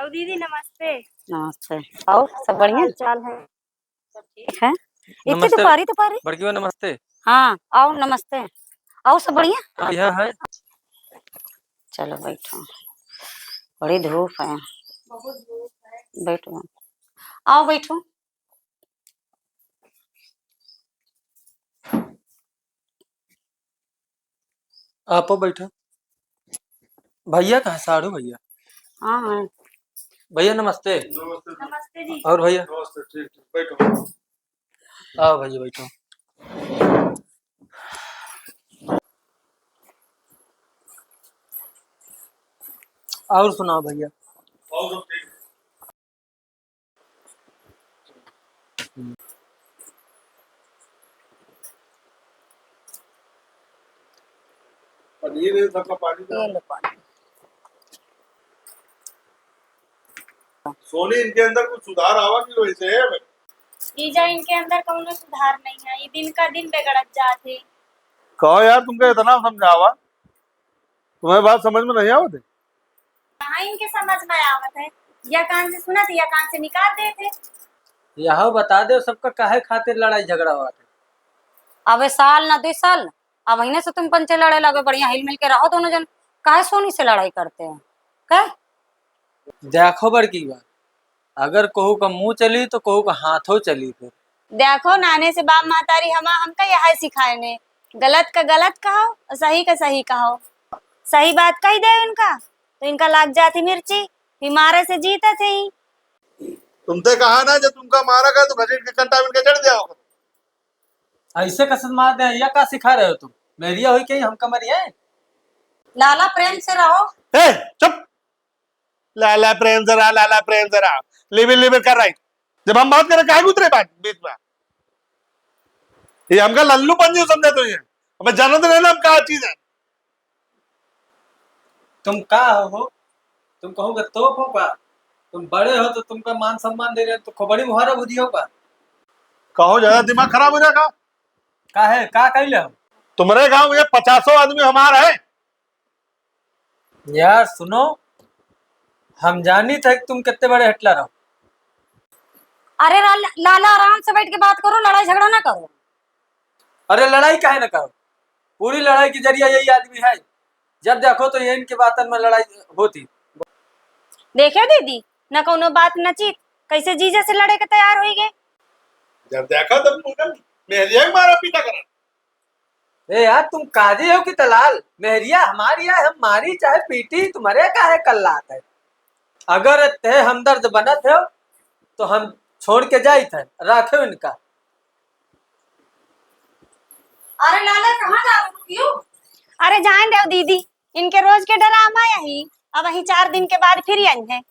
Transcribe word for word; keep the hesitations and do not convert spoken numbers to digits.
दीदी नमस्ते। नमस्ते। और सब बढ़िया? हाल चाल है? सब ठीक है? इतनी नमस्ते। दुपारी, दुपारी? बड़की बा, नमस्ते। हाँ, आओ, नमस्ते। आओ, सब बढ़िया? हाँ, यहाँ है। चलो, बैठो। बड़ी धूप है। बहुत धूप है। बैठो। आओ, बैठो। आपो बैठो। भैया कहाँ? साढ़ू भैया। हाँ, हाँ। भैया नमस्ते। नमस्ते। नमस्ते जी। और भैया? नमस्ते, ठीक, ठीक, बैठो। आओ भैया, बैठो। और सुनाओ भैया। और सब ठीक। पनीर है, सबका पानी दे। ये लो पानी। सोनी, इनके अंदर कुछ सुधार आवा कि वैसे है? जीजा, इनके अंदर कौनो सुधार नहीं है, ये दिन का दिन बिगड़त जात है। कहो यार, तुमका इतना समझावा, तुम्हें बात समझ में नहीं आवत है? कहाँ इनके समझ में आवत है? या कान से सुनत, या कान से निकाल देत है। यह बता दे, सबका काहे खातिर लड़ाई झगड़ा होत है? अबे साल ना दुई साल, अब इन्हें से तुम पंचे लड़े लगे। बढ़िया हिल मिल के रहो दोनों जन, काहे सोनी से लड़ाई करते हैं? काहे? देखो बड़की बा, अगर कहू का मुँह चली तो कहू का हाथो चली फिर। देखो, नाने से बाप महतारी हमा, हमका यह सिखाए ने, गलत का गलत कहो और सही का सही कहो। सही बात कही दे इनका तो इनका लाग जाती मिर्ची, फिर मारे से जीतत ही। तुमसे कहा ना, जब तुमका मारा का तो घसीट के कंटा में इनके जड़ दिया होगा। ऐसे कसम मार दे, या का सिखा रहे हो तुम? मेहरिया होई के हमका मरी है? लाला प्रेम से रहो। ए, चुप। लाला प्रेम से रहा, लाला प्रेम से रहा। लिबिर लिबिर कर रही। जब हम बात करें, काहे उतरे बात बीच में? ये हमका लल्लू पंजू समझे तो ये। अब जानत नहीं ना हम का चीज है। तुम का हो, हो? तुम कहू के तोप हो का? तुम बड़े हो तो तुमका मान सम्मान दे रहे, तो खोपड़ी मुहारा बुद्धि हो का? कहो ज्यादा दिमाग खराब हो जाएगा। का है, का कैले हो? तुम्हारे गांव में पचासों आदमी हमारा है। यार सुनो, हम जानी थे कि तुम कितने बड़े हिटलर हो। अरे रा-, लाला, आराम से बैठ के बात करो, लड़ाई झगड़ा ना करो। अरे लड़ाई काहे ना करो, पूरी लड़ाई के जरिया यही आदमी है। जब देखो तो ये इनके बातन में लड़ाई होती। देखे दीदी, ना कौनो बात ना चीत, कैसे जीजा से लड़े के तैयार होई गए। जब देखो तब उनका मेहरिया ही मारा पीटा करा। ए यार, तुम काजी हो कि दलाल? मेहरिया हमारी है, हम मारी चाहे पीटी, तुम्हारे काहे कल्लात है? अगर ते हमदर्द बनत हो तो हम छोड़ के जाइत है, राखे इनका। अरे लाला, कहाँ जा रहे हो? अरे जान दो दीदी, इनके रोज के ड्रामा यही, अब यही चार दिन के बाद फिर आई है।